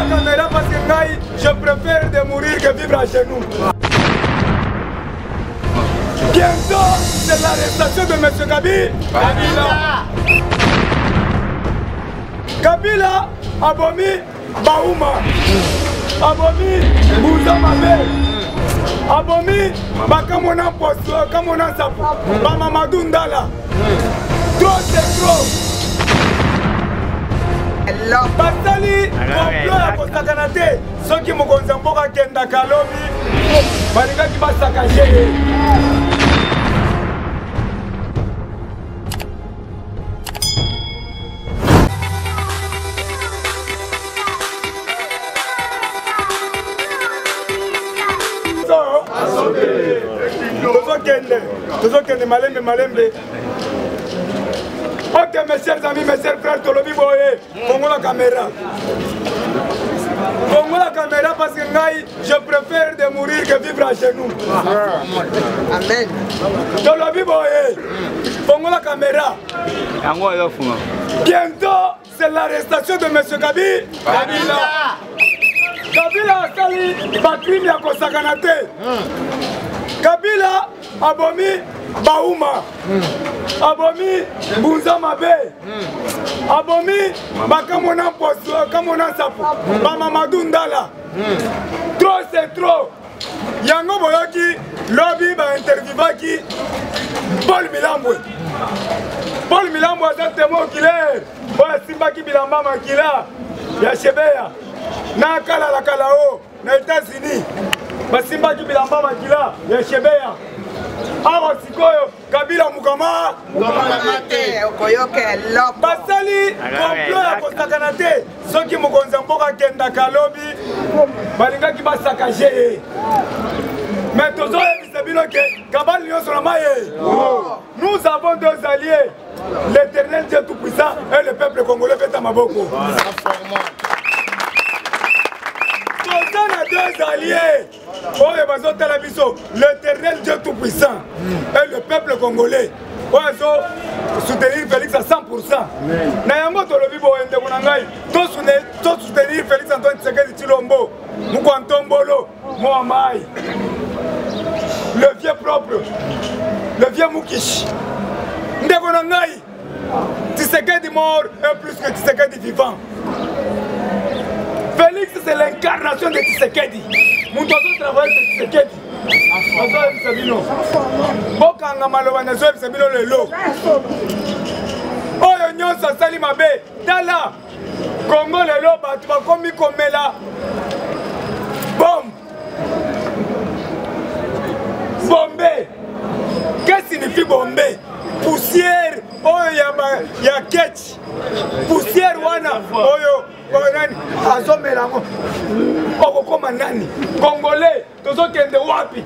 Fongola caméra parce que ngai je préfère de mourir que vivre à genoux. Bientôt, c'est l'arrestation de M. Gabi. Kabila. Kabila abomi Bauma. Abomi Bouza Mabe. Abomi Bakamona Poso, Kamona Sapu. Bamamadou Ndala. Trop c'est trop. Basali complot ya kosakana te soki mokonzi ya mboka akendaka lobi balingaki basakage ye. Tozokende, tozokende malembe malembe. Ok, mes chers amis, mes chers frères, tolobi boye, fongola caméra. Fongola caméra parce que ngai, je préfère de mourir que vivre à genoux. Amen. Tolobi boye, fongola caméra. Yango azofunga. Bientôt, c'est l'arrestation de M. Gabi. Kabila. Kabila asali bacrime ya kosakana te. Kabila abomi Bauma. Abomi Mbunza Mabe. Abomi Bakamona Mposo, Kamona Sapu, Bamamadou Ndala. Trop c'est trop. Yango boyoki lobi ba interviewaki Paul Milambwe. Paul Milambwe aza témoin oculaire oyo asimbaki bilamba makila ya Shebeya na kalala kalao na États-Unis, basimbaki bilamba makila ya Shebeya. Awa sikoyo Kabila mukama te, okoyoka eloko. Basali complot ya kosakana te soki mokonzi ya mboka akendaka lobi balingaki basakage ye. Mais tozoyebisa bino ke kabali nyonso na maye. Nous avons deux alliés, l'éternel Dieu tout-puissant et le peuple congolais. Beta maboko. Toza na deux alliés oyo bazotala biso, l'éternel Dieu tout-puissant et le peuple congolais oyo azo soutenir Félix à 100%. Na yango tolobi boye ndeko na ngai, to soutenir Félix Antoine Tshisekedi Tshilombo, Mukwa Ntombolo, Moa Mai, le vieux propre, le vieux Mukishi. Ndeko na ngai, Tshisekedi mort est plus que Tshisekedi vivant. Félix, c'est l'incarnation de Tshisekedi. Moto azo travailler c'est Tshisekedi. Nazoyebisa bino, bokanga maloba, nazoyebisa bino lelo oyo nyonso asali mabe. Tala Congo lelo bato bakomi komela bombe. Bombe, qu'est-ce que signifie bombe? Poussière oyo ya ketch, poussière wana oyo oyo nani azomela yango, okokoma nani? Congolais tozokende wapi?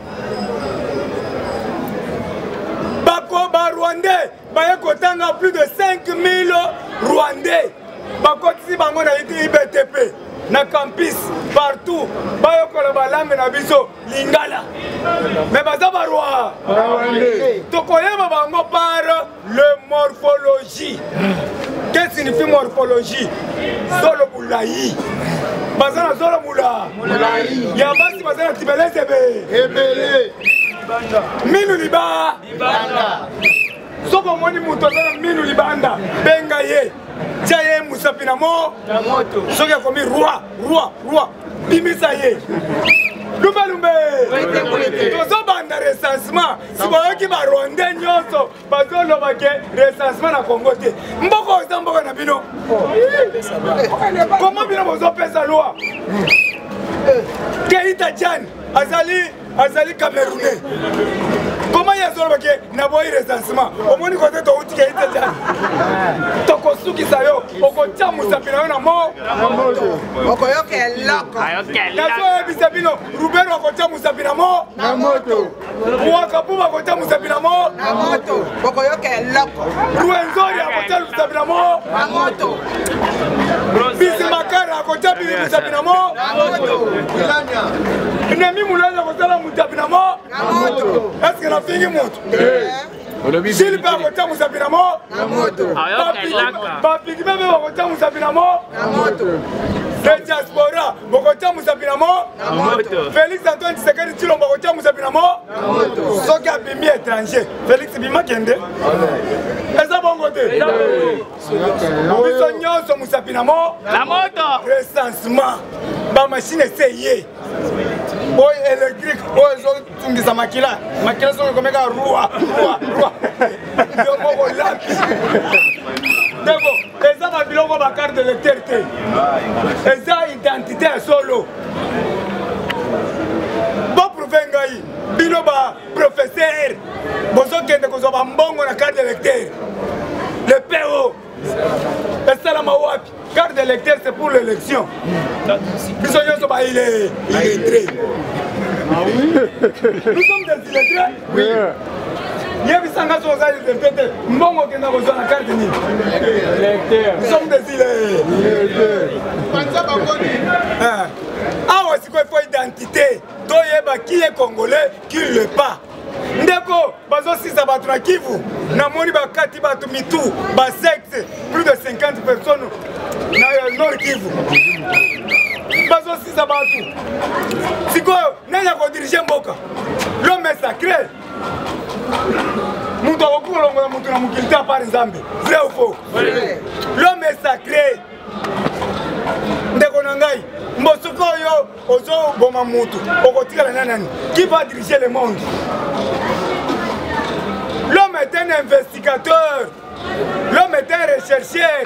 Bako ba Rwandais baye kotanga plus de 5000 Rwandais, bakotisi bango na IBTP na campus partout, bayokola balangue na biso lingala, mais baza ba roi. Tokoyeba bango par le morphologie. Qu'est-ce que signifie morphologie? Zolo mulayi. Baza na zolo mula. Ya basi baza na tibeleze ebe. Ebele. Minu liba. Soki omoni moto aza na minu libanda, benga ye, tia ye mosapi na mo soki akomi roi, roi, roi, bimisa ye. Lumbe lumbe, tozobanda recensement. Si boyoki ba Rwandais nyonso bazoloba ke recensement na Congo te, mboka oza mboka na bino, comment bino bozopesa loi? Keita Diagne azali Camerounais, comment ye azoloba ke naboyi recensement? Omoni kote touti Keita Diagne, tokosukisa yo, okotia mosapi na yo na mo okoyoka eloko. Nazoyebisa bino, Rubero akotia mosapi na mo na moto, Wakapu akotia mosapi na mo na moto, okoyoka eloko. Ruenzori akotia mosapi na mo na moto, Bisimakara akotia mosapi na mo na moto, Nemi Mulanya akosala mosapi na mo na moto. Est-ce que nafingi moto? Gilles mpe akotya mosapi na mo bapigme mpe bakotya mosapi na mo le diaspora bokotya mosapi na mo Félix Antoine Tshisekedi Tshilombo akotya mosapi na mo soki abimi étranger. Félix bima kende, eza bongo te. Biso nyonso mosapi na mo na moto. Recensement, bamachine ese ye oyo électrique oyo ezotungisa makila, makila soki ekomeka roi roi roi, yo moko lapi. Ndeko, eza babiloko bacarte d'électeur te, eza identité ya solo. Boprouve ngai, bino baprofesseur bozokende kozwa bambongo na carte d'électeur, le po esalama wapi? Carte d'électeur, c'est pour l'élection. Biso nyonso baile illettré, nous sommes des illettrés. Oui, yebisanga so oza illettré te, mbongo okenda kozwa na carte nini? Nous sommes des illettrés. Awa sikoyo ifo identité, toyeba qui est congolais, qui le pas. Ndeko, bazosisa bato na Kivu, namoni bakati bato mitu, basecte, plus de 50 personnes na Nord Kivu, bazosisa bato. Sikoyo nani akodirige mboka? L'homme est sacré. Moto akoki kolongola moto na mokili te à part Nzambe. Vrai ou faux? L'homme est sacré. Ndeko na ngai, mbosoki oyo ozoboma mutu, okotikala na nani? Qui va diriger le monde? L'homme est un investigateur, l'homme est un rechercheur.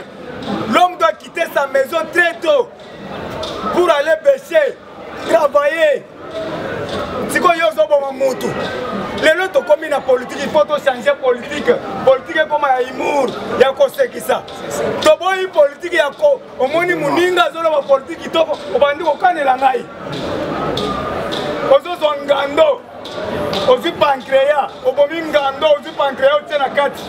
L'homme doit quitter sa maison très tôt pour aller pêcher, travailler. Sikoyo yo ozoboma mutu. Lelo tokomi na politike, il faut tochange politike. Politike ekoma ya humour, ya kosekisa. Toboyi politike ya ko omoni moninga azoloba politike kitoko, obandi kokanela ngai. Ozozwa ngando, ozwi pancréas, obomi ngando, ozwi pancréas, otie na kati.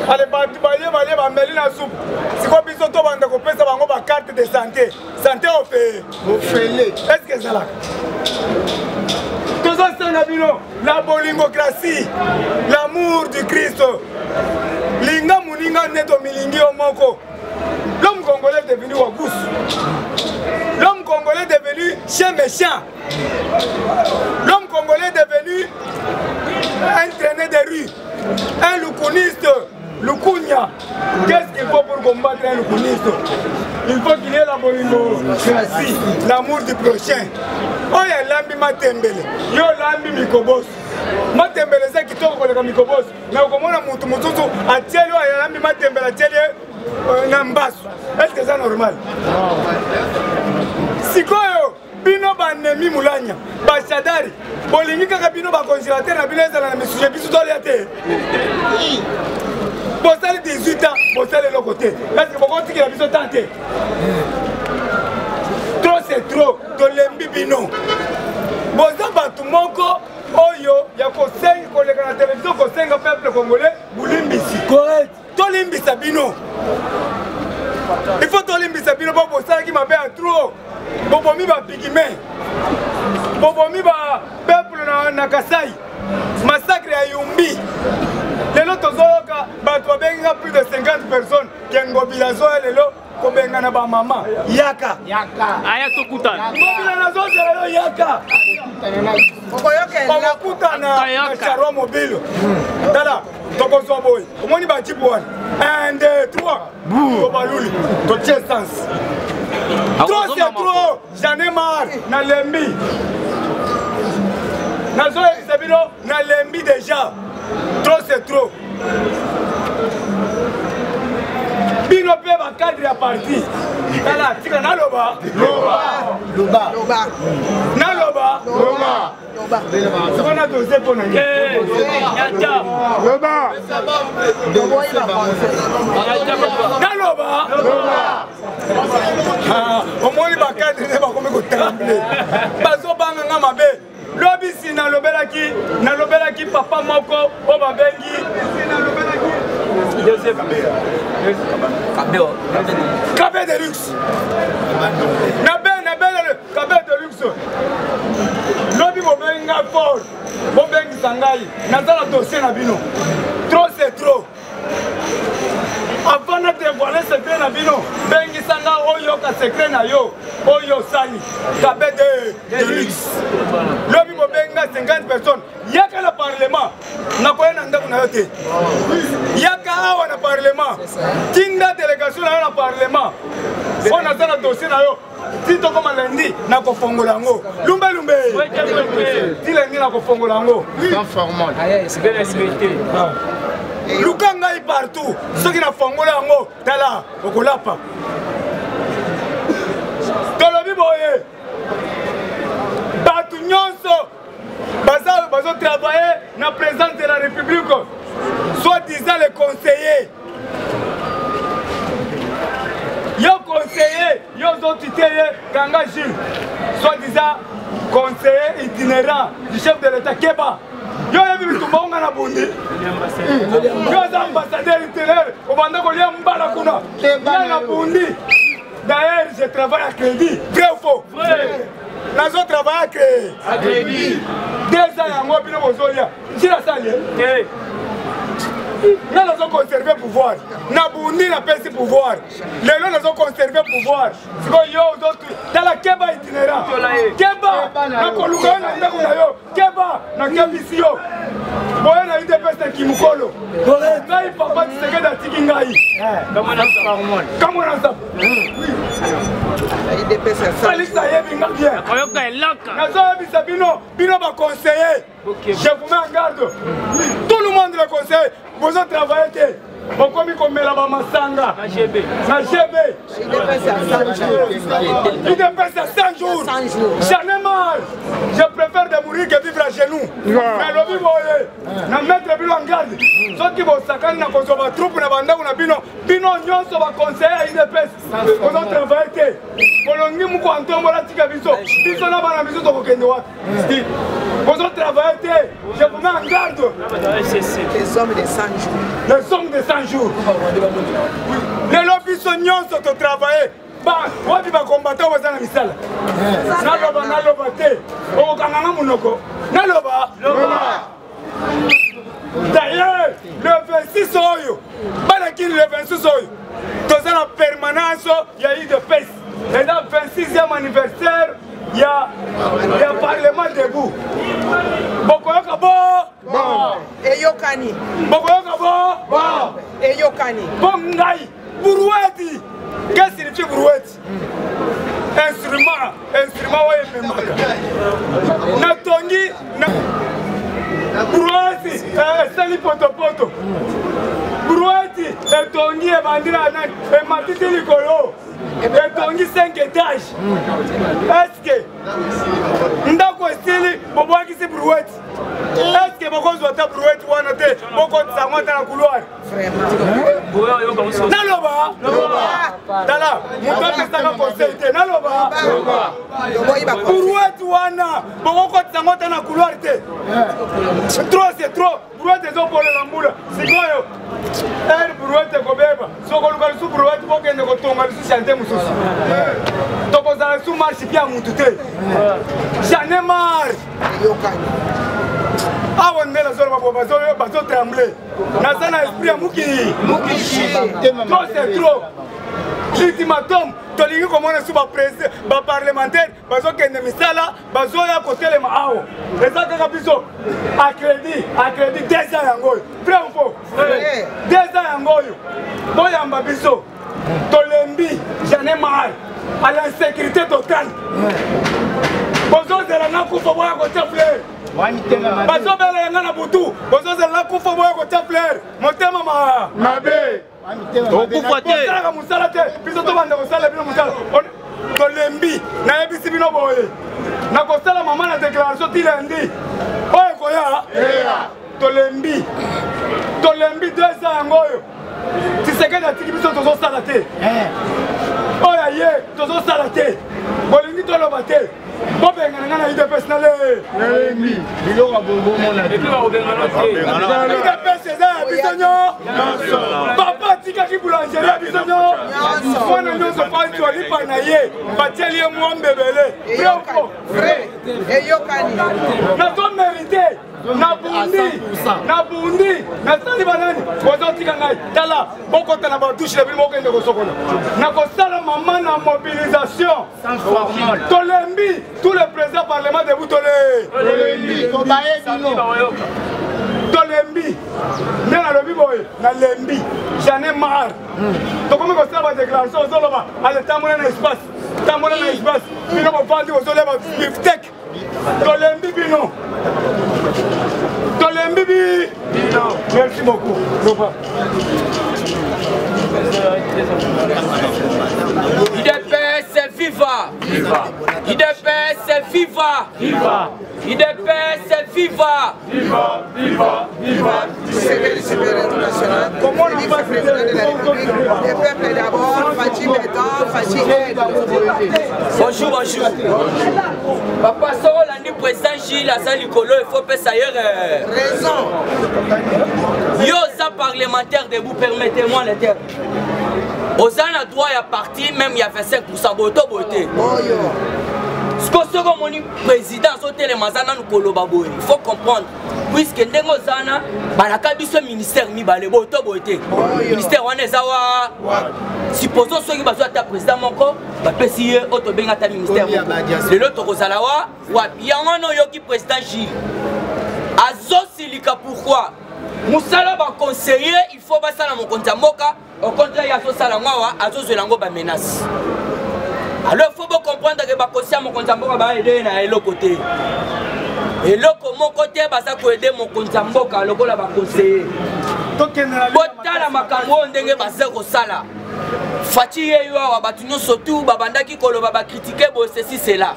Ale bato baye balie, bameli na supu. Sikoyo biso tobanda kopesa bango bacarte de santé, santé ofe ofele. Est ce que ezalaka? Tozosenga bino la bolingocratie, l'amour du Christ. Linga moninga nde tomilingi yo moko. L'homme congolais est devenu wagous, l'homme congolais est devenu chien méchant, l'homme congolais est devenu un traîné de rue, un loukouniste, lukunya. Qu'est-ce qu'il faut pour combattre un loukouniste? Il faut qu'il y ait la bolingocratie, l'amour du prochain. Oyo alambi matembele, yo olambi mikoboso. Matembele eza kitoko koleka mikoboso, me okomona motu mosusu atieli oyo alambi matembele, atieli ye na mbasu. Est ce que eza normal? Sikoyo bino banemi mulanya, bashadari, bolingi kaka bino bacongélateur na bino ezala na misusu, biso tolia te. Bosali 18 ans, bosali eloko te. Est ce que bokotikela biso temps te? Trop c'est trop, tolembi bino. Boza bato moko oyo ya kosenga koleka na televizio, kosenga peuple congolais bolimbisi. Correct. Tolimbisa bino, il faut tolimbisa bino mpo bosalaki mabe ya trop. Bobomi bapigme, bobomi bapeuple na Kasai, massacre ya Yumbi. Lelo tozoyoka bato babenginga plus de 50 personnes ke Ngobila azoya lelo kobengana bamama. Yaka, aya tokutana. Ngobila, nazozela yo, yaka. Okoyoka eloko. Okokutana na charroi mobile. Tala, tokozwa boye, omoni bajeep wana, 1 2 3, tobaluli, totie essence. Trop c'est trop, j'en ai marre, nalembi. Nazoyebisa bino, nalembi déjà. Trop c'est trop. Bino mpe bacadre ya parti, tala, tika naloba. Loba. Loba. Naloba. Loba. Wana dose mpo na nini? Loba. Toboyi baconseil. Naloba. Ah, omoni bacadre nde bakomi kotremble, bazobanga nga mabe. Lobi si nalobelaki papa moko oyo babengi Kabe de luxe, nabe kabe de luxe. Lobi bobengi nga fort. Bobengisa ngai, naza na dossier na bino. Trop c'est trop. Avant na dévoiler secret na bino, bengisa nga oyoka secret na yo oyo osali kabe de, de luxe. Lobi bobenga 50 personnes, yaka na parlement, nakoya na ndako na yo te. Yaka awa na parlement, tinda délégation na yo na parlement, mpo naza na dossier na yo ti tokoma lundi nakofongola yango lumbe lumbe ti lundi nakofongola yango. Luka ngai partout, soki nafongola yango tala okolapa. Tolobi boye, bato nyonso baza bazotravaille na présidence de la République, soit disant les conseillers. Yo conseiller, yo ozotite ye kanga Jules, soit disant conseiller itinérant du chef de l'État, keba. Yo oyebi bitumba onga na bundi, yo oza ambassadeur itinéraire, obanda kolia mbala kuna nga na bundi. D'ailleurs, je travaille à crédit. Vrai ou faux? Nazo travaille à crédit. 2 ans yango bino bozolia. Ntina sali nga nazo conserve pouvoir, nabundi napesi pouvoir, lelo nazo conserve pouvoir. Sikoyo yo ozo tala, keba itinérant, keba nakoluka yo na ndako na yo, keba nakebisi yo boye na UDPS na kimokolo. Ngai papa Tshisekedi atiki ngai kamwana nsapo. Felix ayebi nga bien. Nazoyebisa bino, bino baconseiller, je vous mets en garde, tout le monde le conseille. Bozo travaille te, bokomi komela bamasanga na GB. UDPS à 100 jours, j'en ai marre. Je préfère de mourir que vivre à genoux. Nalobi boye, na mettre bino en garde, soki bosakani na kozwa batroupe na bandako na bino. Bino nyonso baconseiller ya UDPS, bozo travaille te, bolongi moko antombola tika biso, biso na bana biso tokokende wapi? Bozo travaille te, je vous mets en garde. Les hommes de 100 jours. Les hommes de 100 jours. Lelo biso nyonso totravaille, wapi bakombata baza na misala? Naloba, naloba te, okokanganga monoko. Naloba. D'ailleurs, le 26 oyo, bana Kini, le 26 oyo toza na permanence ya UDPS, eza 26e anniversaire ya parlement debout. Bokoyoka bo Eyokani. Bokoyoka bo Eyokani. Bo ngai brouette. Qu'est-ce signifie brouette? Instrument, instrument oyo ememaka. Natongi na brouette, esali potopoto. Brouette etongi, ebandi na nani, ematisi likolo, etongi 5 étage. Est-ce ndako esili, bobwakisi brouette? Est-ce bokozwa ata brouette wana te, bokotisa yango ata na couloir? Naloba, tala, moto apesaka conseil te. Naloba, brouette wana bokokotisa yango ata na couloir te. Trop c'est trop. Brouette ezopolela mbula. Sikoyo ere brouette ekobeba, sokoluka lisusu brouette, bokende kotonga lisusu chantier mosusu, tokozala lisusu marche pia mutu te. J'en ai marre. Awa nde nazoloba bo bazotremble, naza na esprit ya mokili. Trop c'est trop. Ultimatum, tolingi komona su baparlementaire bazokende misala, bazoya kotelema awa. Eza kaka biso à crédit, à crédit. 2 ans yango oyo. Vrai ou faux? 2 ans yango oyo. Boyamba biso, tolembi. J'en ai marre à l'insécurité totale. Bozozela nakufa boya kotia fleur, bazobelela nga na butu. Bozozela nakufa boya kotia fleur. Motema ma mabe. Okufa te. Bosalaka mosala te, biso tobanda kosala bino mosala. Tolembi. Nayebisi bino boye, nakosala mama na déclaration ti lundi oyo ekoya. Tolembi, tolembi. 2 ans yango oyo Tshisekedi atiki biso, tozosala te. Oyo aye, tozosala te. Bolingi toloba te. Bobengana nga na UDPS na le. Nalembi. Biloko ya bomona. UDPS eza ya biso nyonso. Papa atikaki boulangerie ya biso nyonso. Mwana nyonso fasi olipa na ye batieli ye mwa mbebele. Vrai. Eyokani. Nazo merite. Nabundi, nabundi, nasali banani, bozotika ngai. Tala, bokota na badushe na bino bokende kosokola. Nakosala mama na mobilisation. Tolembi, tous les présidents parlement debout tole. Tolembi, tobaye bino. Tolembi. Nde nalobi boye, nalembi. J'en ai marre. Tokomi kosala ba déclaration ozoloba, ale tambola na espace, tambola na espace. Bino bofandi bozolia ba bifteck. Tolembi bino. Tolembi bi. Merci beaucoup. Loba. UDPS viva! Viva! UDPS viva! Viva! UDPS viva! Viva! Viva! Viva! Tshisekedi supérieur national, Comment président de la République, le peuple d'abord, Fatshi Béton, Fatshi aide. Bonjour, bonjour. Papa soko olandi président Gilles aza likolo, il faut pesa ye raison. Yo oza parlementaire debout, permettez-moi le terme. Oza na droit ya parti même ya 25% boye to boye te. Siko soki omoni président azotelema aza nanu koloba boye, il faut comprendre puisque ndenge oza wana balaka biso ministère mibale boye to boye te. Ministère wana eza wa supposons soki bazwa ata président moko bapesi ye oyo tobenga ata ministère moko, lelo tokozala wa wapi? Yango wana oyoki président Gilles azosilika. Pourquoi? Mosala baconseiller il faut basala mokonzi ya mboka, au contraire ye azosala yango awa azozwela yango bamenace. Alors faut bocomprendre ke bakonsi ya mokonzi ya mboka baede na eloko te, eloko moko te baza koede mokonzi ya mboka lokola baconseiller. Botala makambo oyo ndenge baza kosala. Fatshi ye yo awa bato nyonso tu babandaki koloba bakritike boye ceci cela.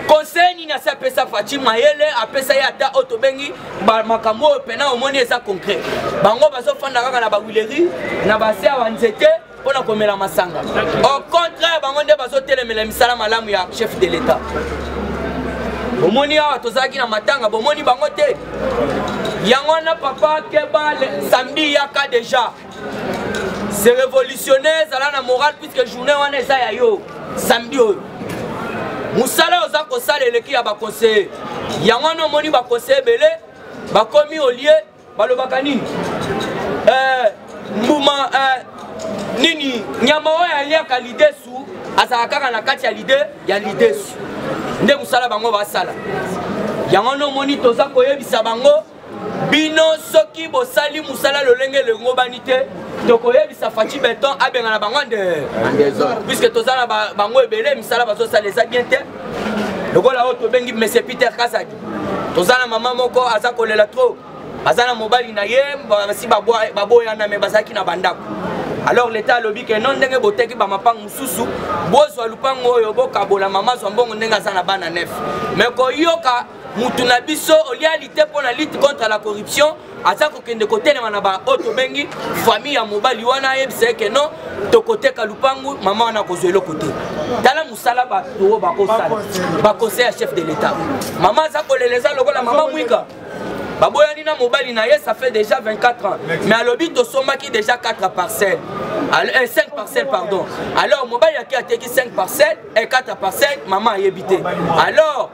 Conseil nini asi apesa Fatshi? Mayele apesa ye ata oyo tobengi makambo oyo pena omoni eza concret. Bango bazofanda kaka na bawileri na base ya banzete mpona komela masanga. Au contraire bango nde bazotelemela misala malamu ya chef de l'État. Bomoni awa tozalaki na matanga, bomoni bango te. Yango wana papa keba, samedi yaka déjà. C'est révolutionnaire, zala na morale puisque journée wana eza ya yo samedi oyo. Mosala oza kosala eleki ya baconseiller. Yango wana omoni baconseiller ebele bakomi olie balobaka nini? Mbuma nini nyama oyo aliaka lidesu azalaka kaka na kati ya lide ya lidesu. Nde mosala bango basala. Yango wana omoni toza koyebisa bango bino soki bosali mosala lolenge elongobani te, tokoyebisa Fatshi Béton abengana bango nde, puisque toza na bango ebele misala bazosala eza bien te. Lokola oyo tobengi Monsieur Peter Kazadi, toza na mama moko aza kolela trop, aza na mobali na ye basi baboyana me bazalaki na bandako. Alors l'État alobi ke non, ndenge boteki ba mapango mosusu, bozwa lupango oyo bokabola, mama zwa mbongo ndenge aza na bana 9. Mais koyoka mutu na biso olia lite mpo na lutte contre la corruption aza kokende kotelema na ba oyo tobengi famille ya mobali wana, ayebisa ye ke non, tokoteka lupangu, mama wana akozwa eloko te. Tala mosala bato oyo bakosala, baconseil ya chef de l'État. Mama aza kolela, eza lokola mama Mwika baboyani na mobali na ye, ça fait déjà 24 ans, mais alobi tosombaki déjà 4 parcelles, 5 parcelles pardon. Alors mobali ake ateki 5 parcelles et 4 parcelles, mama ayebi te. Alors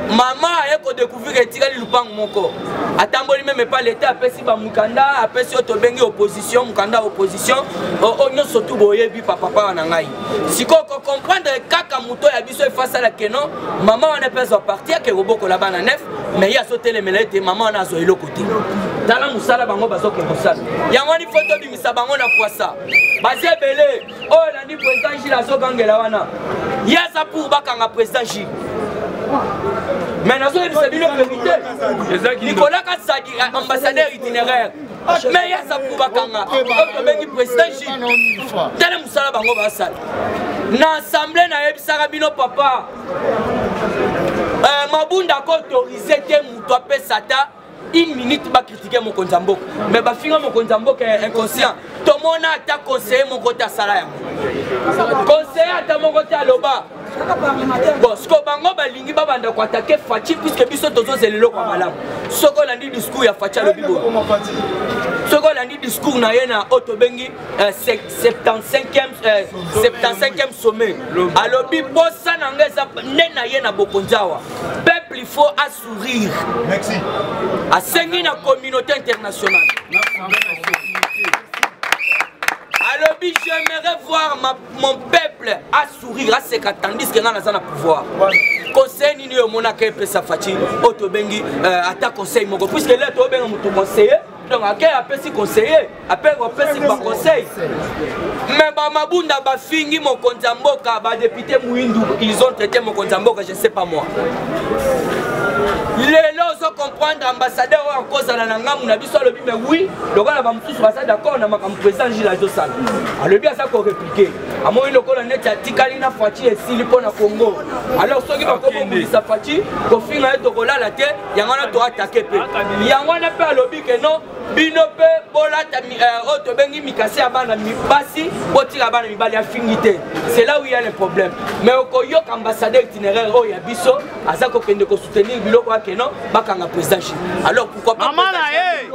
mama aye kodécouvrir etikali lupango moko, atamboli meme epa leta, apesi bamukanda, apesi oyo tobengi opposition, mukanda opposition oyo nyonso tu boyebi papapa na ngai. Sikoyo kocomprendre kaka moto ya biso efasala keno mama wana mpe azwa parti ake kobokola bana 9, mais ye azotelemela ete mama wana azwa eloko te. Tala mosala bango bazokende kosala. Yango wani fo tobimisa bango na pwasa, baza ebele. Oyo elandi président Gilles azogangela wana, ye aza pour bakanga président Gilles, mais nazoyebisa bino vérité. Nicolas Kazadi ambassadeur itinéraire, mais ye aza pour bakanga oyo tobengi président Gilles. Tala mosala bango basala na assemblée. Nayebisaka bino papa, Mabunda akoautorize te moto apesa ata Une minute bacritiquer mokonzi ya mboka, mais bafinga mokonzi ya mboka inconscient. Tomona ata conseiller moko te asala yango, conseiller ata moko te aloba. Bon, siko bango balingi babanda koattaquer Fatshi, puisque biso tozozela eloko ya malamu. Soki olandi discours ya Fatshi, alobi boye. Soki olandi discours na ye na oyo tobengi 75e sommet, alobi posa na ngai eza nde na ye na bokonzi awa, peuple il faut asourire. Asengi na communauté internationale, alobi: j'aimerais voir mon peuple à sourire, aseka, tandis que ngai naza na pouvoir. Conseil nini oyo omonaka epesa Fatshi oyo tobengi ata conseil moko? Puisque le tobenga moto conseiller, donc ake apesi conseiller, ape apesi baconseil, mais bamabunda bafingi mokonzi ya mboka, badéputé Muindu, ils ont traité mokonzi ya mboka, je ne sais pas moi. Lelo ozo comprendre ambassadeur oyo akozala na ngambu na biso, alobi: mais oui, lokola bamosusu baza d'accord na makambo président Gile azosala, alobi aza korépliquer. Amoni lokola neti atikali na Fatshi, esili mpo na Congo. Alors soki bakobongisa Fatshi, kofinga ye, tokolala te. Yango wana toattaquer mpe yango wana mpe alobi ke non, bino mpe bolata oyo tobengi mikase ya bana basi, botika bana mibali. Afingi te, c'est là où il y a le problème. Mais okoyoka ambassadeur itinéraire oyo ya biso aza kokende kosoutenir biloko ya keno bakanga président Gile. Alors pourquoi pas? Mama na ye!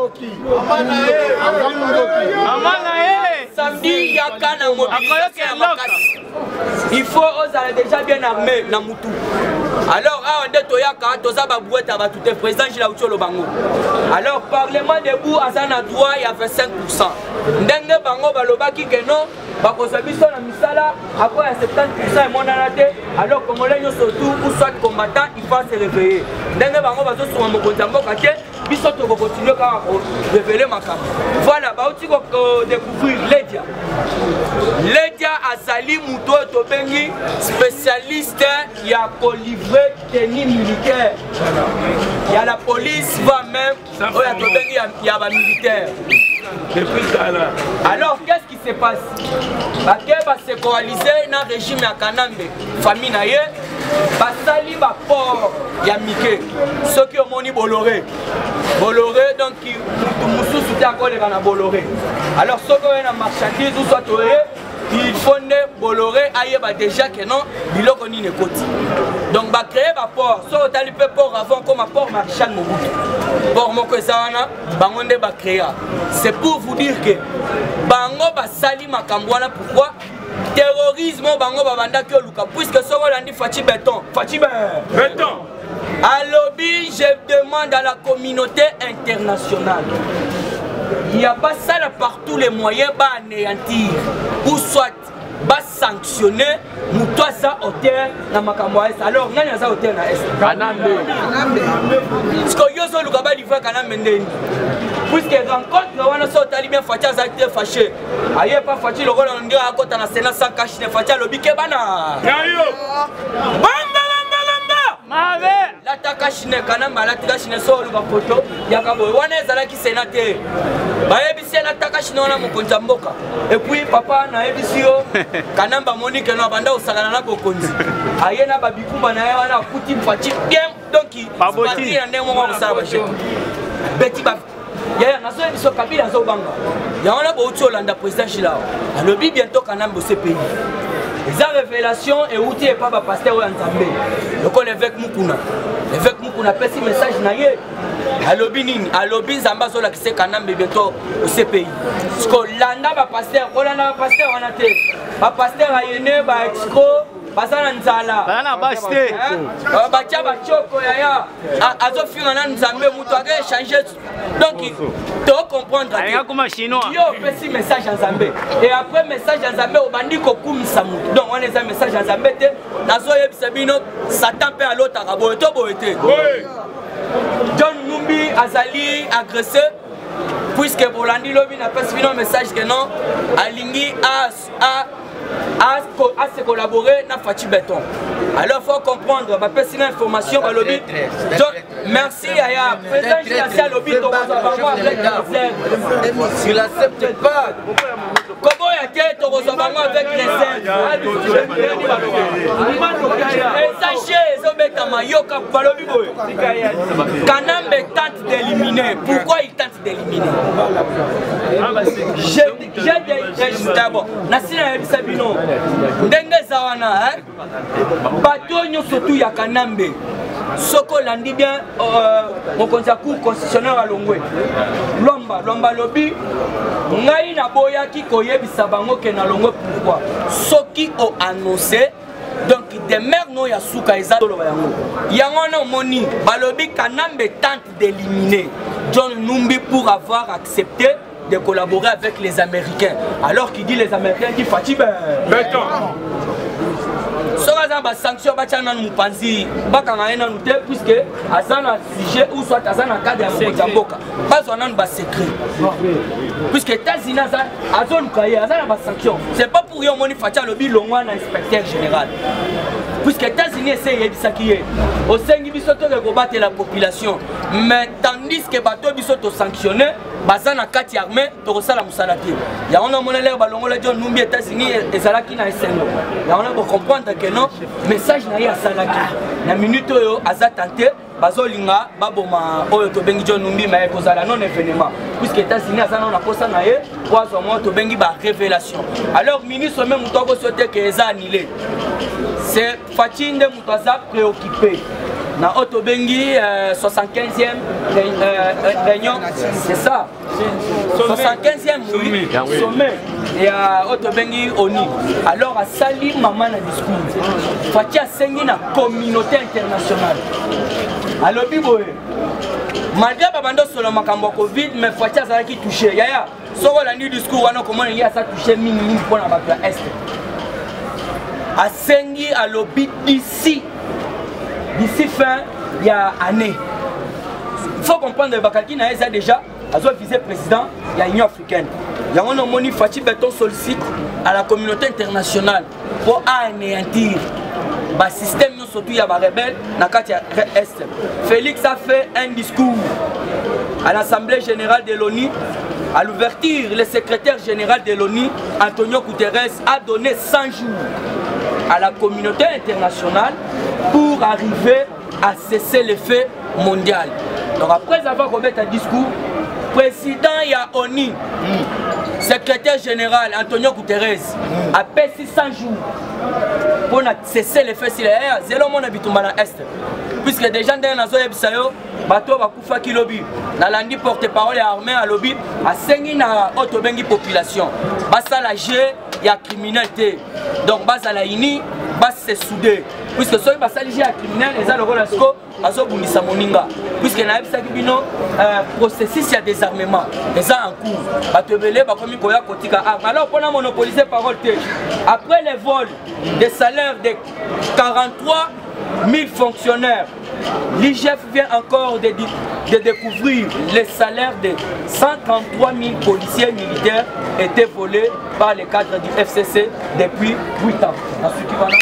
Mama na ye! Samedi, yaka na mobilisation ya makasi. Il faut ozala déjà bien armé na mutu. Alors awa nde toyaka, toza babwete ya bato te. Président Gile auti oloba ngo. Alors Parlement debout aza na droit ya 25. Ndenge bango balobaki ke non, bakozwa biso na misala ako ya 70, emonana te. Alors Congolais nyonso tout ou soit combattant, il faut se réveiller. Ndenge bango bazosunga mokonzi ya mboka te, biso tokocontinuer kaka korévéler makambo. Voilà, bauti kodécouvrir Ledia. Ledia azali moto oyo tobengi spécialiste ya kolivrer tenue militaire ya la police, va même oyo tobengi ya bamilitaire. Alors qu'est-ce qui se passe? Bake base coaliser na régime ya Kanambe, famille na ye, basali baport ya mike. Soki omoni Boloré, Boloré, donc mutu mosusu te akoleka na Boloré. Alors soki oye na marchandise ou soit oye, il faut nde Boloré ayeba déjà ke non, biloko nini ekoti. Donc bacréer baport. Soki otali mpe port avant koma port Maréchal Mobutu, port moko eza wana, bango nde bacréa. C'est pour vous dire que bango basali makambo wana. Pourquoi terrorisme oyo bango babandaki oluka? Puisque soki olandi Fatshi Béton, Fatshi Béton alobi: je demande à la communauté internationale ya basala par tous les moyens baanéantir ou soit basanctionner moto aza auteur na makambo ya Est. Alors nani aza auteur na Est? Kanambe. Siko yo ozoluka balivrer Kanambe ndeni? Puisque rencontre wana, so otali bien, Fatshi azali te fâché. Aye pa Fatshi lokola ndenge akɔta na Sénat sans cache-nez. Fatshi alobi ke bana Yayo. Bamba bamba bamba. Mabe! Lata cache-nez. Kanambe alati cache-nez. So oluka foto yaka boye, wana ezalaki Sénat te. Bayebisi ye lata cache-nez wana, mokonzi ya mboka. Et puis papa nayebisi yo, Kanambe amoni keno abanda kosakana na bokonzi, aye na babikumba na ye wana, akuti Fatshi bien. Donc Baboti. na ndenge moko akosala bajete beti ba yaya. Nazoyebi biso, Kabila azobanga yango wana. Bouti olanda président Gilao alobi bientôt Kanambe osepeyi. Eza révélation euti epa bapasteur oyo ya Nzambe, lokola évêque Mukuna. Évêque Mukuna apesi message na ye, alobi nini? Alobi Nzambe azolakisa Kanambe bientôt osepeyi. Kolanda bapasteur, kolanda bapasteur wana te. Bapasteur ayene, baescroc, baza na nzala. Baza na basi te. Batia batioko yaya, azofinga na Nzambe, moto ake échange. Donc tocomprendre. Alinga kuma chinois. Yo opesi message ya Nzambe, et après message ya Nzambe obandi kokumisa motu. Donc wana eza message ya Nzambe te. Nazoyebisa bino, Satan mpe alotaka boye to boye te. John Numbi azali agressé, puisque bolandi lobi napesi bino message ke non, alingi a se collaborer na Fatshi Béton. Alors faut comprendre, bapesi na information, balobi. Merci yaya. Président Gilasi alobi tokozwa bango avec réserve. Il accepte pas. Koboya te, tokozwa bango avec réserve. Eza je ezobetama. Mama yoka balobi boye. Kanambe tente d'éliminer. Pourquoi il tente d'éliminer? J'ai d'abord nasi nayebisa bino ndenge eza wana bato oyo nyonso tu ya Kanambe, soki olandi bien, mokonzi ya Cour constitutionnel alongwe, Lwamba. Lwamba alobi: ngai naboyaki koyebisa bango ke nalongwe. Pourquoi? Soki oannonce, donc demeure no ya suka eza toloba yango. Yango wana omoni balobi Kanambe tente d'éliminer John Numbi pour avoir accepté de collaborer avec les Américains. Alors qu'il dit les Américains, dit Fatih ben Béton. Soki aza na basanction, batya nanu mopanzi, bakanga ye nanu te, puisque aza na sujet ou soit aza na cadre ya mokonzi ya mboka. Bazwa nanu basecret, puisque États-Unis aza azoluka ye, aza na basanction. C'est pas pour ye. Omoni Fatih alobi longwa na inspecteur général, puisque États-Unis ese eyebisaki ye: osengi biso toke kobatela population, mais tandis que bato biso tosanctionne baza na kati ya armée, tokosala mosala te. Yango na omona lere balongola John Numbi, États-Unis ezalaki na esengo. Yango na bocomprendre ke non, message na ye asalaki na minute oyo aza tante, bazolinga baboma oyo tobengi John Numbi, mais ekozala non événement, puisque États-Unis aza nano na posa na ye po azwa mwa tobengi barévélation. Alors ministre me moto akosi te ke eza annulé, c'est Fatih nde moto aza préoccupé na oyo tobengi 75e réunion, c'est ça, 75e, oui, sommet ya oyo tobengi ONU. Alors asali mama na discours, Fatih asengi na communauté internationale, alobi boye: malgré babanda osolo makambo ya Covid, mais Fatih azalaki touché. Yaya, soki olandi discours wana, okomona ye aza touché mingimingi mpona bato ya Est. Asengi, alobi d'ici fin ya année, il faut comprendre bakalki na ye eza déjà azo viser président ya Union africaine. Yango na omoni Fatih Béton sollicite à la communauté internationale mpo anéantir basystème nyonso tu ya barebelle na kati ya Est. Félix a fait un discours à l'Assemblée générale de l'ONU. À l'ouverture, le secrétaire général de l'ONU, Antonio Guterres, a donné 100 jours à la communauté internationale pour arriver à cesser l'effet mondial. Donc après avoir remis un discours, président ya ONU, secrétaire général Antonio Guterres, a payé 100 jours pour cesser l'effet sila zelo mona bitumba na Est, puisque déjà ndenge nazoyebisa yo, bato bakufaki lobi. Nalandi porte parole ya armée, alobi asengi na oyo tobengi population basala jeu ya criminel te, donc bazala uni, base soude, puisque soki basali jeu ya criminel, eza lokola siko bazobundisa moninga, puisque nayebisaki bino processus ya désarmement eza en cours, bato ebele bakomi koya kotika arme. Alors mpona monopoliser parole te, après le vol des salaires de 43 000 fonctionnaires, l'IGF vient encore de découvrir les salaires de 133 000 policiers militaires étaient volés par les cadres du FCC depuis 8 ans. Nasuki wana.